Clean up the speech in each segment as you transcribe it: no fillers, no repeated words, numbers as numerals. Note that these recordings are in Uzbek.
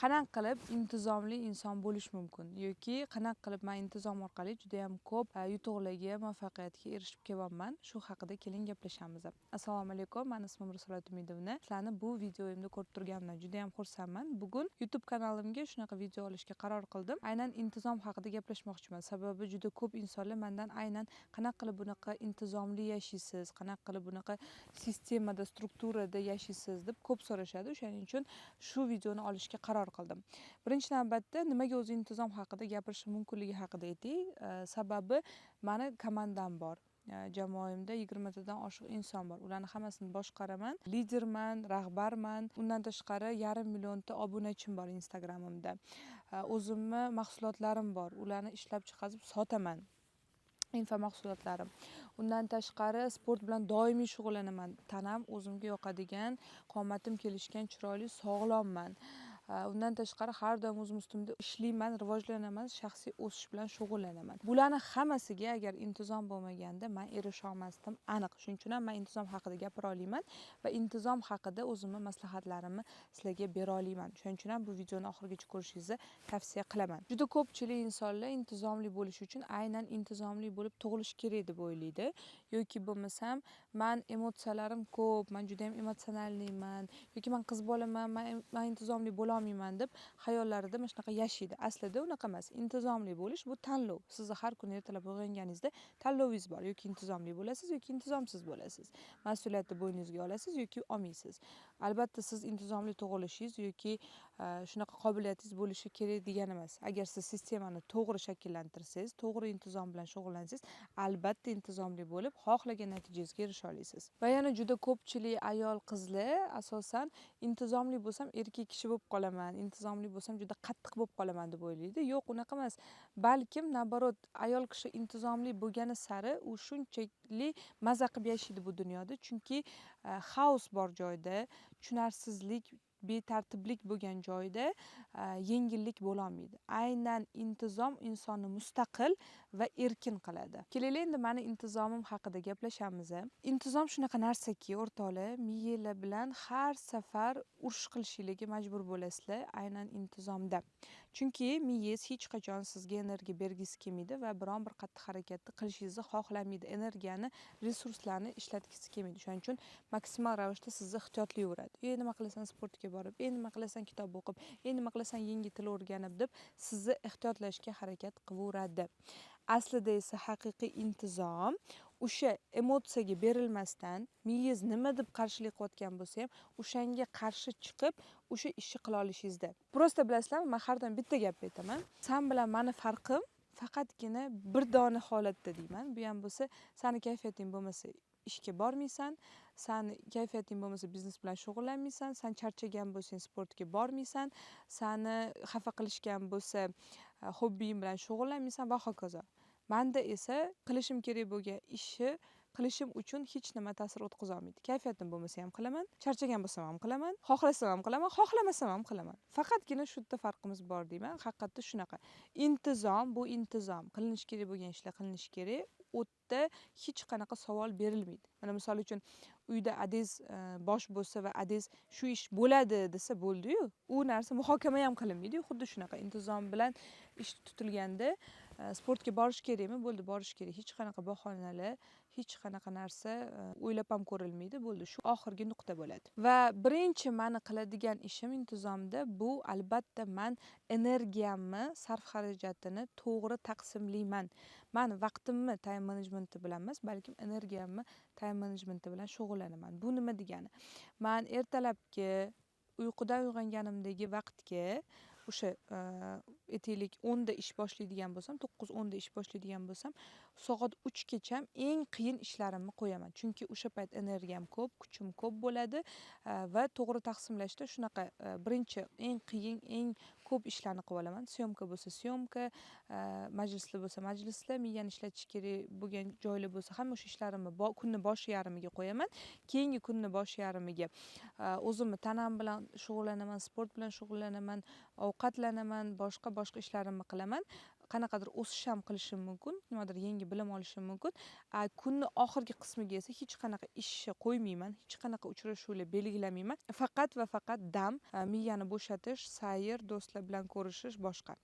Qanaqa qilib intizomli inson bo'lish mumkin yoki qanaqa qilib man intizom orqali judayam ko'p yutuqlarga, muvaffaqiyatga erishib kelyapman, shu haqida keling gaplashamiz. Assalomu alaykum, mani ismim Risolat Umidovna. Sizlarni bu videoyimda ko'rib turganimdan judayam xursandman. Bugun YouTube kanalimga shunaqa video olishga qaror qildim. Aynan intizom haqida gaplashmoqchiman. Sababi juda ko'p insonlar mendan aynan qanaqa qilib bunaqa intizomli yashaysiz, qanaqa qilib bunaqa sistemada, strukturada yashaysiz deb ko'p so'rashadi. O'shaning uchun shu videoni olishga qaror qildim. Birinchi navbatda nimaga o'zi intizom haqida gapirishim mumkinligi haqida aytay. Sababi mani komandam bor. Jamoamda 20 tadan oshiq inson bor. Ularni hammasini boshqaraman. Liderman, rahbarman. Undan tashqari yarim millionta obunachim bor Instagramimda. O'zimni mahsulotlarim bor. Ularni ishlab chiqarib sotaman. Info mahsulotlarim. Undan tashqari sport bilan doimiy shug'ullanaman. Tanam o'zimga yoqadigan, qomatim kelishgan, chiroyli, sog'lomman. Undan tashqari har doim o'zim ustimda ishlayman, rivojlanaman, shaxsiy o'sish bilan shug'ullanaman. Bularni hammasiga agar intizom bo'lmaganda men erisha olmasdim aniq. Shuning uchun ham men intizom haqida gapira olaman va intizom haqida o'zimni maslahatlarimni sizlarga bera olaman. Shuning uchun ham bu videoni oxirigacha ko'rishingizni tavsiya qilaman. Juda ko'pchilik insonlar intizomli bo'lish uchun aynan intizomli bo'lib tug'ilish kerak deb o'ylaydi. Yoki bo'lmasam men emotsiyalarim ko'p, men juda ham emotsionaliyman yoki men qiz bolaman, men intizomli bo'la olmayman deb xayollarida mana shunaqa yashaydi. Aslida unaqa emas. Intizomli bo'lish bu tanlov. Sizni har kuni ertalab uyg'onganingizda tanlovingiz bor. Yoki intizomli bo'lasiz yoki intizomsiz bo'lasiz. Mas'uliyatni bo'yningizga olasiz yoki olmaysiz. Albatta siz intizomli tug'ilishingiz yoki shunaqa qobiliyatingiz bo'lishi kerak degani emas. Agar siz sistemani to'g'ri shakllantirsangiz, to'g'ri intizom bilan shug'ullansangiz, albatta intizomli bo'lib, xohlagan natijangizga erisha olasiz. Va yana juda ko'pchilik ayol qizlar asosan intizomli bo'lsam erkak kishi bo'lib qolaman, intizomli bo'lsam juda qattiq bo'lib qolaman deb o'ylaydi. Yo'q, unaqa emas. Balkim наоборот, ayol kishi intizomli bo'lgani sari u shunchalik maza qilib yashaydi bu dunyoda. Chunki xaos bor joyda, tushunarsizlik, betartiblik bo'lgan joyda yengillik bo'la olmaydi. Aynan intizom insonni mustaqil va erkin qiladi. Kelinglar, endi mani intizomim haqida gaplashamiz. Intizom shunaqa narsaki, o'rtoqlar, miyanglar bilan har safar urush qilishinglarga majbur bo'lasizlar aynan intizomda. Chunki miyangiz hech qachon sizga energiya bergisi kelmaydi va biron bir qattiq harakatni qilishingizni xohlamaydi. Energiyani, resurslarni ishlatgisi kelmaydi. Shuning uchun maksimal ravishda sizni ehtiyotlayveradi. Ey, nima qilasan sportga borib, ey, nima qilasan kitob o'qib, ey, nima qilasan yangi til o'rganib deb sizni ehtiyotlashga harakat qilaveradi. Aslida esa haqiqiy intizom o'sha emotsiyaga berilmasdan, miyangiz nima deb qarshilik qilayotgan bo'lsa ham, o'shanga qarshi chiqib, o'sha ishni qila olishingizda. Просто bilasizlarmi, men har doim bitta gap aytaman. San bilan mani farqim faqatgina bir dona holatda deyman. Bu ham bo'lsa, sani kayfiyating bo'lmasa ishga bormaysan, sani kayfiyating bo'lmasa biznes bilan shug'ullanmaysan, san charchagan bo'lsang sportga bormaysan, sani xafa qilishgan bo'lsa hobbiying bilan shug'ullanmaysan va hokazo. Menda esa qilishim kerak bo'lgan ishni qilishim uchun hech nima ta'sir o'tkaza olmaydi. Kayfiyatim bo'lmasa ham qilaman, charchagan bo'lsam ham qilaman, xohlasam ham qilaman, xohlamasam ham qilaman. Faqatgina shu yerda farqimiz bor deyman. Haqiqatda shunaqa. Intizom bu intizom. Qilinishi kerak bo'lgan ishlar qilinishi kerak. U yerda hech qanaqa savol berilmaydi. Mana misol uchun uyda adez bosh bo'lsa va adez shu ish bo'ladi desa bo'ldi-yu, u narsa muhokama ham qilinmaydi-yu. Xuddi shunaqa intizom bilan ish tutilganda sportga borish kerakmi? Bo'ldi, borish kerak. Hech qanaqa bahonalar, hech qanaqa narsa o'ylab ham ko'rilmaydi. Bo'ldi, shu oxirgi nuqta bo'ladi. Va birinchi mani qiladigan ishim intizomda bu albatta man energiyamni sarf xarajatini to'g'ri taqsimlayman. Man vaqtimni time managementi bilan emas, balkim energiyamni time managementi bilan shug'ullanaman. Bu nima degani? Man ertalabki uyqudan uyg'onganimdagi vaqtga o'sha aytaylik 10da ish boshlaydigan bo'lsam, 9-10da ish boshlaydigan bo'lsam, soat 3gacha eng qiyin ishlarimni qo'yaman. Chunki o'sha payt energiyam ko'p, kuchim ko'p bo'ladi va to'g'ri taqsimlashda shunaqa birinchi eng qiyin, eng ko'p ishlarni qilib olaman. Syomka bo'lsa syomka, majlislar bo'lsa majlislar, miyani ishlatish kerak bo'lgan joylar bo'lsa hamma o'sha ishlarimni kunni bosh yarmiga qo'yaman. Keyingi kunni bosh yarmiga o'zimni tanam bilan shug'ullanaman, sport bilan shug'ullanaman, ovqatlanaman, boshqa boshqa ishlarimni qilaman. Qanaqadir o'sish ham qilishim mumkin, nimadir yangi bilim olishim mumkin. Kunni oxirgi qismiga esa hech qanaqa ishni qo'ymayman, hech qanaqa uchrashuvlar belgilamayman. Faqat va faqat dam, miyani bo'shatish, sayr, do'stlar bilan ko'rishish, boshqa.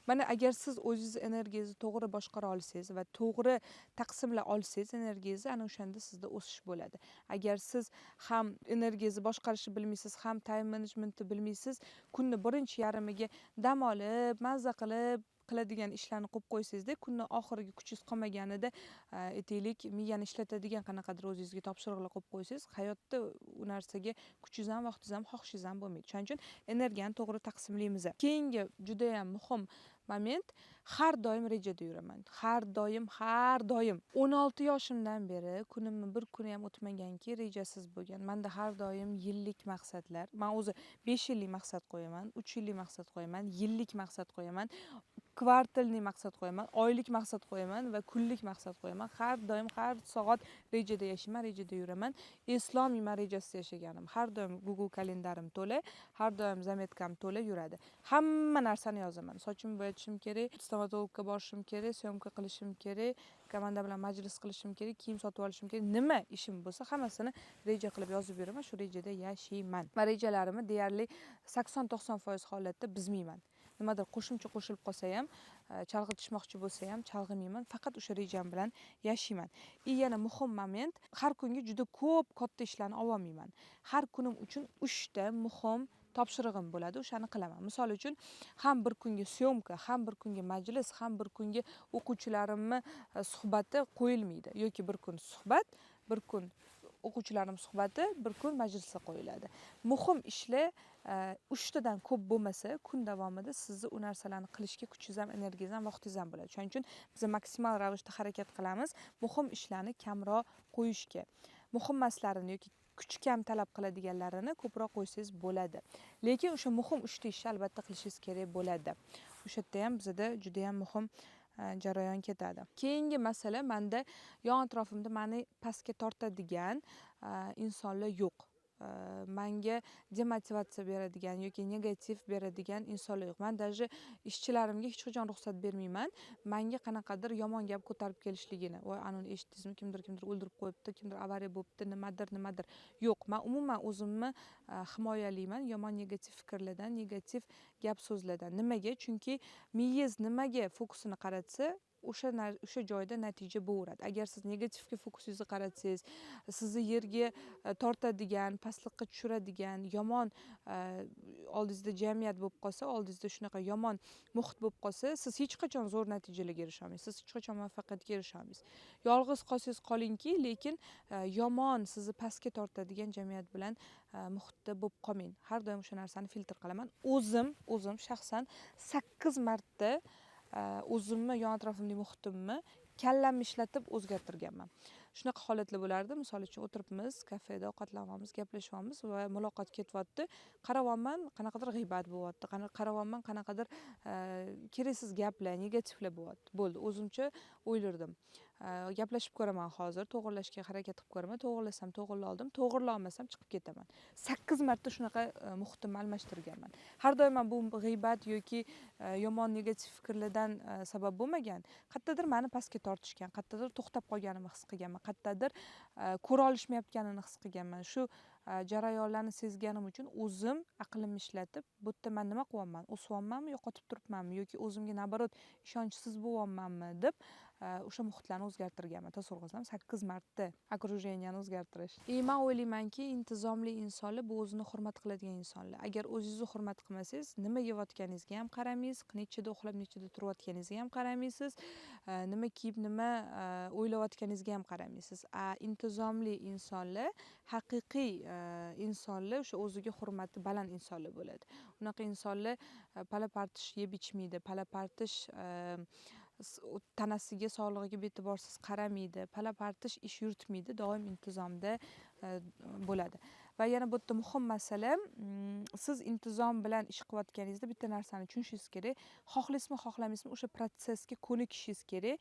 Mana agar siz o'zingizni energiyangizni to'g'ri boshqara olsangiz va to'g'ri taqsimlay olsangiz energiyangizni, ana o'shanda sizda o'sish bo'ladi. Agar siz ham energiyangizni boshqarishni bilmaysiz, ham time managementni bilmaysiz, kunni birinchi yarmiga dam olib, mazza qilib qiladigan ishlarni qo'yib qo'ysangizda, kunni oxiriga kuchingiz qolmaganida, aytaylik, miyani ishlatadigan qanaqadir o'zingizga topshiriqlar qo'yib qo'ysangiz, hayotda u narsaga kuchingiz ham, vaqtingiz ham, xohishingiz ham bo'lmaydi. Shuning uchun energiyani to'g'ri taqsimlaymiz. Keyingi juda ham muhim moment: har doim rejada yuraman. Har doim, har doim. 16 yoshimdan beri kunimni bir kuni ham o'tmaganki, rejasiz bo'lgan. Manda har doim yillik maqsadlar. Man o'zi 5 yillik maqsad qo'yaman, 3 yillik maqsad qo'yaman, yillik maqsad qo'yaman, квартальный maqsad qo'yaman, oylik maqsad qo'yaman va kunlik maqsad qo'yaman. Har doim, har soat rejada yashayman, rejada yuraman. Eslolmayman rejasiz yashaganim. Har doim Google kalendarim to'la, har doim заметка m to'la yuradi. Hamma narsani yozaman. Sochimni bo'yatishim kerak, stomatologga borishim kerak, съёмка qilishim kerak, komanda bilan majlis qilishim kerak, kiyim sotib olishim kerak. Nima ishim bo'lsa, hammasini reja qilib yozib yuraman, shu rejada yashayman. Va rejalarimni deyarli 80-90% holatda buzmayman. Nimadir qo'shimcha qo'shilib qolsa ham, chalg'itishmoqchi bo'lsa ham chalg'imayman, faqat o'sha rejam bilan yashayman. И yana muhim moment: har kunga juda ko'p katta ishlarni ololmayman. Har kunim uchun uchta muhim topshirig'im bo'ladi, o'shani qilaman. Misol uchun, ham bir kunga съёмка, ham bir kunga majlis, ham bir kunga o'quvchilarimni suhbati qo'yilmaydi yoki bir kun suhbat, bir kun o'quvchilarim suhbati, bir kun majlisga qo'yiladi. Muhim ishlar uchtadan ko'p bo'lmasa, kun davomida sizni u narsalarni qilishga kuchingiz ham, energiyangiz ham, vaqtingiz ham bo'ladi. Shuning uchun biz maksimal ravishda harakat qilamiz muhim ishlarni kamroq qo'yishga. Muhim emaslarini yoki kuch kam talab qiladiganlarini ko'proq qo'ysangiz bo'ladi, lekin o'sha muhim uchta ishni albatta qilishingiz kerak bo'ladi. O'sha yerda ham bizada judayam muhim jarayon ketadi. Keyingi masala: manda yon atrofimda mani pastga tortadigan insonlar yo'q. Manga demotivatsiya beradigan yoki negativ beradigan insonlar yo'q. Man даже ishchilarimga hech qachon ruxsat bermayman manga qanaqadir yomon gap ko'tarib kelishligini. "Voy, anavini eshitdingizmi, kimdir kimdir o'ldirib qo'yibdi, kimdir avariya bo'libdi", nimadir, nimadir. Yo'q, man umuman o'zimni himoyalayman yomon, negativ fikrlardan, negativ gap so'zlardan. Nimaga? Chunki miyangiz nimaga fokusini qaratsa, o'sha joyda natija bo'laveradi. Agar siz negativga fokusingizni qaratsangiz, sizni yerga tortadigan, pastlikqa tushiradigan yomon oldingizda jamiyat bo'lib qolsa, oldingizda shunaqa yomon muhit bo'lib qolsa, siz hech qachon zo'r natijalarga erisha olmaysiz, siz hech qachon muvaffaqiyatga erisha olmaysiz. Yolg'iz qolsangiz qolingki, lekin yomon, sizni pastga tortadigan jamiyat bilan muhitda bo'lib qolmang. Har doim o'sha narsani filtr qilaman. O'zim shaxsan 8 marta o'zimni yon atrofimdagi muhitimni kallamni ishlatib o'zgartirganman. Shunaqa holatlar bo'lardi: misol uchun, o'tiribmiz kafeda, ovqatlanyapmiz, gaplashyapmiz va muloqot ketyapti. Qarayapman, qanaqadir g'iybat bo'lyapti, qarayapman, qanaqadir keraksiz gaplar, negativlar bo'lyapti. Bo'ldi, o'zimcha o'ylardim: gaplashib ko'raman hozir, to'g'irlashga harakat qilib ko'raman, to'g'irlasam to'g'irla oldim, to'g'irla olmasam chiqib ketaman. 8 marta shunaqa muhitimni almashtirganman. Har doim ham bu g'iybat yoki yomon, negativ fikrlardan sabab bo'lmagan. Qayerdadir mani pastga tortishgan, qayerdadir to'xtab qolganimni his qilganman, qayerdadir ko'ra olishmayotganini his qilganman. Shu jarayonlarni sezganim uchun o'zim aqlimni ishlatib, bu yerda man nima qilyapman, o'syapmanmi, yo'qotib turibmanmi yoki o'zimga, наоборот, ishonchsiz bo'lyapmanmi deb o'sha muhitlarni o'zgartirganman. Tasavvur qilsam, 8 marta окружение ni o'zgartirish. И man o'ylaymanki, intizomli insonlar bu o'zini hurmat qiladigan insonlar. Agar o'zingizni hurmat qilmasangiz, nima yeyotganingizga ham qaramaysiz, nechida uxlab, nechida turayotganingizga ham qaramaysiz, nima kiyib, nima o'ylayotganingizga ham qaramaysiz. A intizomli insonlar, haqiqiy insonlar o'sha o'ziga hurmati baland insonlar bo'ladi. Unaqa insonlar pala partish yeb ichmaydi, pala partish tanasiga, sog'lig'iga bee'tiborsiz qaramaydi, pala partish ish yuritmaydi, doim intizomda bo'ladi. Va yana bu yerda muhim masala, siz intizom bilan ish qilayotganingizda bitta narsani tushunishingiz kerak. Xohlaysizmi, xohlamaysizmi, o'sha protsessga ko'nikishingiz kerak,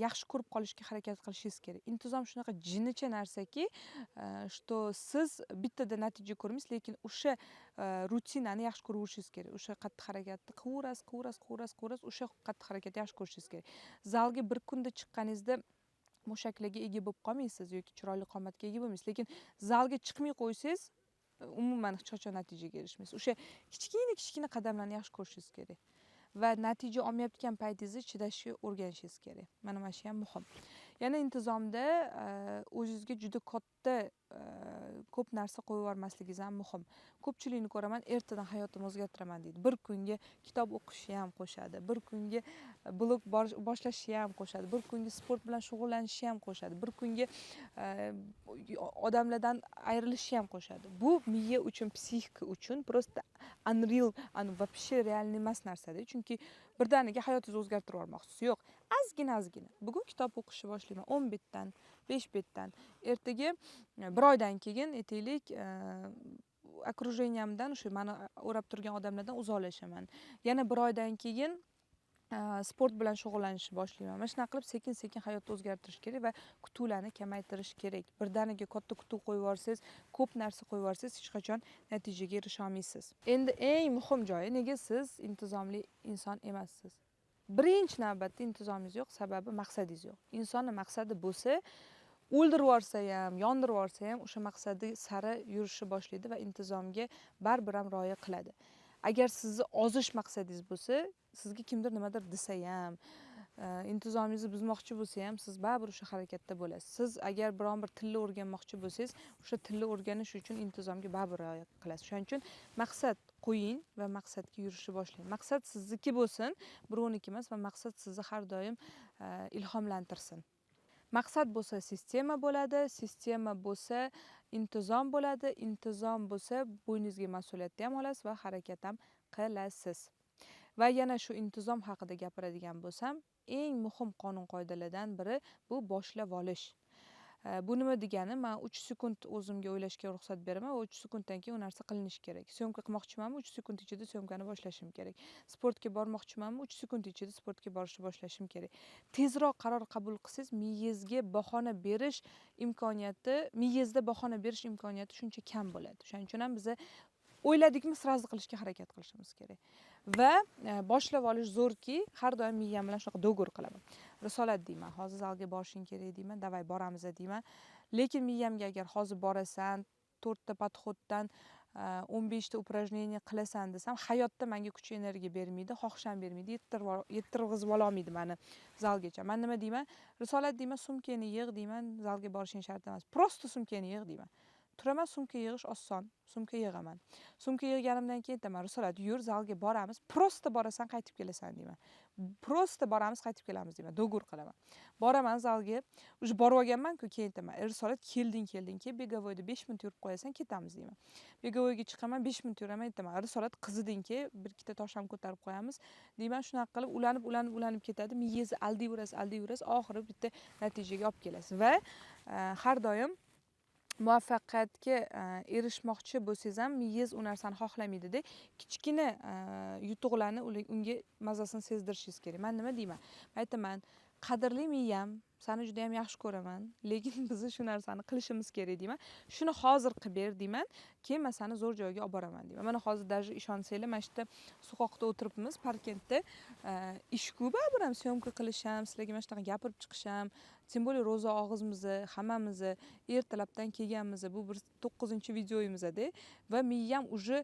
yaxshi ko'rib qolishga harakat qilishingiz kerak. Intizom shunaqa jinnicha narsaki, что siz bittada natija ko'rmaysiz, lekin o'sha rutinani yaxshi ko'raverishingiz kerak. O'sha xatti harakatni qilaverasiz, qilaverasiz, qilaverasiz, qilaverasiz, o'sha xatti harakatni yaxshi ko'rishingiz kerak. Zalga bir kunda chiqqaningizda mushaklarga ega bo'lib qolmaysiz yoki chiroyli qomatga ega bo'lmaysiz, lekin zalga chiqmay qo'ysangiz umuman hech qachon natijaga erishmaysiz. O'sha kichkina kichkina qadamlarni yaxshi ko'rishingiz kerak va natija olmayotgan paytingizda chidashga o'rganishingiz kerak. Mana shu ham muhim. Yana intizomda o'zingizga juda katta ko'p narsa qo'yib yubormasligingiz ham muhim. Ko'pchilikni ko'raman, ertadan hayotimni o'zgartiraman deydi. Bir kunga kitob o'qishni ham qo'shadi, bir kunga blog boshlashni ham qo'shadi, bir kunga sport bilan shug'ullanishni ham qo'shadi, bir kunga odamlardan ayrilishni ham qo'shadi. Bu miya uchun, psixika uchun просто unreal, вообще реальный emas narsada. Chunki birdaniga hayotingizni o'zgartirib yubormoqchisiz. Yo'q, ozgina ozgina. Bugun kitob o'qishni boshlayman 10 betdan, 5 betdan. Ertaga bir oydan keyin aytaylik, окружение mdan, o'sha mani o'rab turgan odamlardan uzoqlashaman. Yana bir oydan keyin sport bilan shug'ullanishni boshlayman. Mana shunaqa qilib sekin-sekin hayotni o'zgartirish kerak va kutuvlarni kamaytirish kerak. Birdaniga katta kutuv qo'yib yuborsangiz, ko'p narsa qo'yib yuborsangiz, hech qachon natijaga erisha olmaysiz. Endi eng muhim joyi, nega siz intizomli inson emassiz? Birinchi navbatda intizomingiz yo'q, sababi maqsadingiz yo'q. Insonni maqsadi bo'lsa, o'ldirib yuborsa ham, yondirib yuborsa ham o'sha maqsadi sari yurishni boshlaydi va intizomga baribir ham rioya qiladi. Agar sizni ozish maqsadingiz bo'lsa, sizga kimdir nimadir desa ham, intizomingizni buzmoqchi bo'lsa ham, siz baribir o'sha harakatda bo'lasiz. Siz agar biron bir tilni o'rganmoqchi bo'lsangiz, o'sha tilni o'rganish uchun intizomga baribir rioya qilasiz. Shuning uchun maqsad qo'ying va maqsadga yurishni boshlang. Maqsad sizniki bo'lsin, birovniki emas va maqsad sizni har doim ilhomlantirsin. Maqsad bo'lsa sistema bo'ladi, sistema bo'lsa intizom bo'ladi, intizom bo'lsa bo'yningizga mas'uliyatni ham olasiz va harakat ham qilasiz. Va yana shu intizom haqida gapiradigan bo'lsam, eng muhim qonun qoidalardan biri bu boshlab olish. Bu nima degani? Men 3 sekund o'zimga o'ylashga ruxsat beraman va 3 sekunddan keyin u narsa qilinishi kerak. Syomka qilmoqchimanmi, 3 sekund ichida syomkani boshlashim kerak. Sportga bormoqchimanmi, 3 sekund ichida sportga borishni boshlashim kerak. Tezroq qaror qabul qilsangiz, miyangizga bahona berish imkoniyati, miyangizda bahona berish imkoniyati shuncha kam bo'ladi. Shuning uchun ham biz o'yladikmi, сразу qilishga harakat qilishimiz kerak. Va boshlab olish zo'rki, har doim miyam bilan shunaqa договор qilaman. Risolat deyman, hozir zalga borishing kerak deyman, давай boramiz deyman. Lekin miyamga agar hozir borasan, 4 ta подход dan 15 ta упражнение qilasan desam, hayotda menga kuch energiya bermaydi, xohish ham bermaydi, yettirg'izib ololmaydi meni zalgacha. Men nima deyman? Risolat deyman, sumkani yig' deyman, zalga borishing shart emas. Просто sumkani yig' deyman. Turaman, sumka yig'ish oson, sumka yig'aman. Sumka yig'ganimdan keyin aytaman, Risolat, yur zalga boramiz, просто borasan, qaytib kelasan deyman. Просто boramiz, qaytib kelamiz deyman, договор qilaman. Boraman zalga, уже borib olganman-ku, keyin aytaman, Risolat, kelding, kelding, kel, беговой da 5 minut yurib qo'yasan, ketamiz deyman. Беговой ga chiqaman, 5 minut yuraman, aytaman, Risolat, qiziding, kel, bir ikkita tosh ham ko'tarib qo'yamiz deyman. Shunaqa qilib ulanib, ulanib, ulanib ketadi. Miyangizni aldayverasiz, aldayverasiz, oxiri bitta natijaga olib kelasiz. Va har doim muvaffaqiyatga erishmoqchi bo'lsangiz ham miyangiz u narsani xohlamaydida, kichkina yutuqlarni unga mazasini sezdirishingiz kerak. Men nima deyman? Men aytaman, qadrli miyam, seni juda ham yaxshi ko'raman, lekin biz shu narsani qilishimiz kerak deyman. Shuni hozir qilib ber deyman, keyin men seni zo'r joyga olib boraman deyman. Mana hozir даже ishonsanglar, mana shu yerda so'qoqda o'tiribmiz, parkentda. Ish-ku baribir ham syomka qilish ham, sizlarga mana shunaqa gapirib chiqish ham, тем более ro'za og'izmiz, hammamiz ertalabdan kelganmiz, bu bir 9-videoyimizda va miyam уже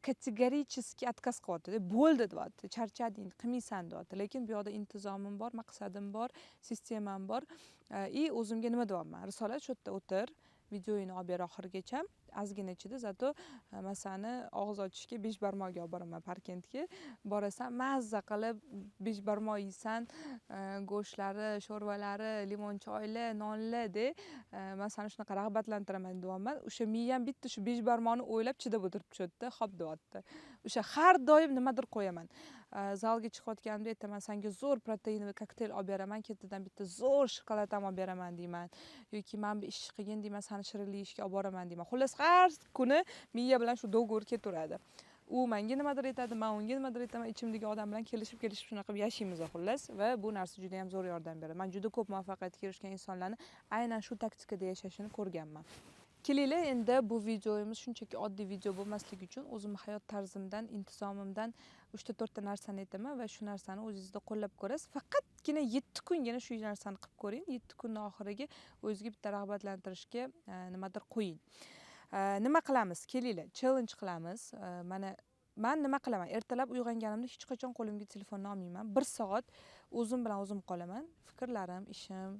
категорически отказ qilyapti, bo'ldi deyapti, charchading, qilmaysan deyapti. Lekin bu yoqda intizomim bor, maqsadim bor, sistemam bor. И o'zimga nima deyapman? Risolat, shu yerda o'tir, videoyini olib ber oxirigacha, ozgina ichida, зато man seni og'iz ochishga 5 barmoqga olib boraman parkentga. Borasan, mazza qilib 5 barmoq yeysan, go'shtlari, sho'rvalari, limon choyli, nonli de, man seni shunaqa rag'batlantiraman deyapman. O'sha miyam bitta shu 5 barmoqni o'ylab chidab o'tiribdi shu yerda, xo'p deyapti. O'sha har doim nimadir qo'yaman. Zalga chiqayotganimda aytaman, senga zo'r proteinli kokteyl olib beraman, ketidan bitta zo'r shokolad ham olib beraman deyman. Yoki mana bu ishni qilgin deyman, seni shirinlik yeyishga olib boraman deyman. Xullas, Har kuni miya bilan shu договор ketaveradi. U menga nimadir aytadi, man unga nimadir aytaman, ichimdagi odam bilan kelishib kelishib shunaqa qilib yashaymiz, xullas. Va bu narsa juda yam zo'r yordam beradi. Man juda ko'p muvaffaqiyatga erishgan insonlarni aynan shu taktikada yashashini ko'rganman. Kelinglar, endi bu videomiz shunchaki oddiy video bo'lmasligi uchun o'zimni hayot tarzimdan, intizomimdan uchta to'rtta narsani aytaman va shu narsani o'zingizda qo'llab ko'rasiz. Faqatgina 7 kungina shu narsani qilib ko'ring. 7 kunni oxiriga o'zingizga bitta rag'batlantirishga nimadir qo'ying. Nima qilamiz? Kelinglar, challenge qilamiz. Mana man nima qilaman? Ertalab uyg'onganimda hech qachon qo'limga telefonni olmayman. Bir soat o'zim bilan o'zim qolaman. Fikrlarim, ishim,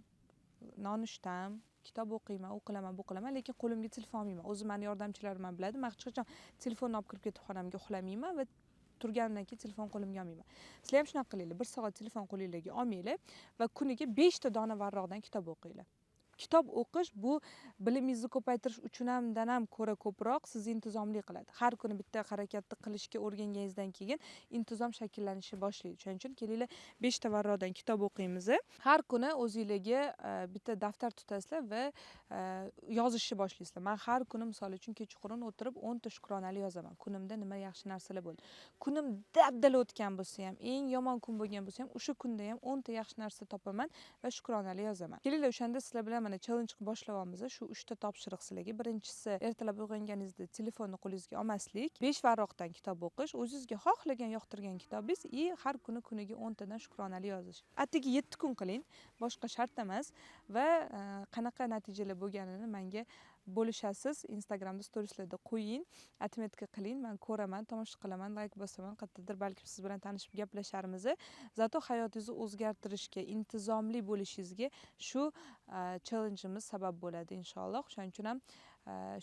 nonushtam, kitob o'qiyman, u qilaman, bu qilaman, lekin qo'limga telefon olmayman. O'zi mani yordamchilarim ham biladi, man hech qachon telefonni olib kirib ketib xonamga uxlamayman va turganimdan keyin telefon qo'limga olmayman. Sizlar ham shunaqa qilinglar. Bir soat telefon qo'linglarga olmanglar va kuniga beshta dona varroqdan kitob o'qinglar. Kitob o'qish bu bilimingizni ko'paytirish uchun ham ko'ra ko'proq sizni intizomli qiladi. Har kuni bitta harakatni qilishga o'rganganingizdan keyin intizom shakllanishni boshlaydi. Shuning uchun kelinglar, beshta varroqdan kitob o'qiymiz. Har kuni o'zinglarga bitta daftar tutasizlar va yozishni boshlaysizlar. Man har kuni, misol uchun, kechqurun o'tirib 10 ta shukronali yozaman, kunimda nima yaxshi narsalar bo'ldi. Kunim dabdala o'tgan bo'lsa ham, eng yomon kun bo'lgan bo'lsa ham, o'sha kunda ham 10 ta yaxshi narsa topaman va shukronali yozaman. Kelinglar, o'shanda sizlar bilan mana challenge qilib boshlayapmiz. Shu uchta topshiriq sizlarga: birinchisi, ertalab uyg'onganingizda telefonni qo'lingizga olmaslik, besh varroqdan kitob o'qish, o'zingizga xohlagan, yoqtirgan kitobingiz, и har kuni kuniga 10 tadan shukronali yozish. Atigi 7 kun qiling, boshqa shart emas. Va qanaqa natijalar bo'lganini menga bo'lishasiz. Instagramda storieslarda qo'ying, отметка qiling, man ko'raman, tomosha qilaman, layk bosaman. Qayerdadir balki siz bilan tanishib gaplasharmiz. Зато hayotingizni o'zgartirishga, intizomli bo'lishingizga shu challengeimiz sabab bo'ladi, inshaalloh. O'shaning uchun ham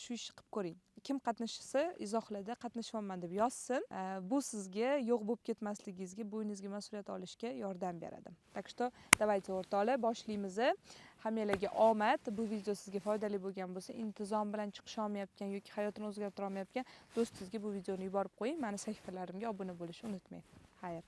shu ishni qilib ko'ring. Kim qatnashsa, izohlarda qatnashyapman deb yozsin. Bu sizga yo'q bo'lib ketmasligingizga, bo'yningizga mas'uliyat olishga yordam beradi. Так что давайте, o'rtoqlar, boshlaymiz. Hammanglarga omad. Bu video sizga foydali bo'lgan bo'lsa, intizom bilan chiqisha olmayotgan yoki hayotini o'zgartira olmayotgan do'stingizga bu videoni yuborib qo'ying. Mani sahifalarimga obuna bo'lishni unutmang. Xayr.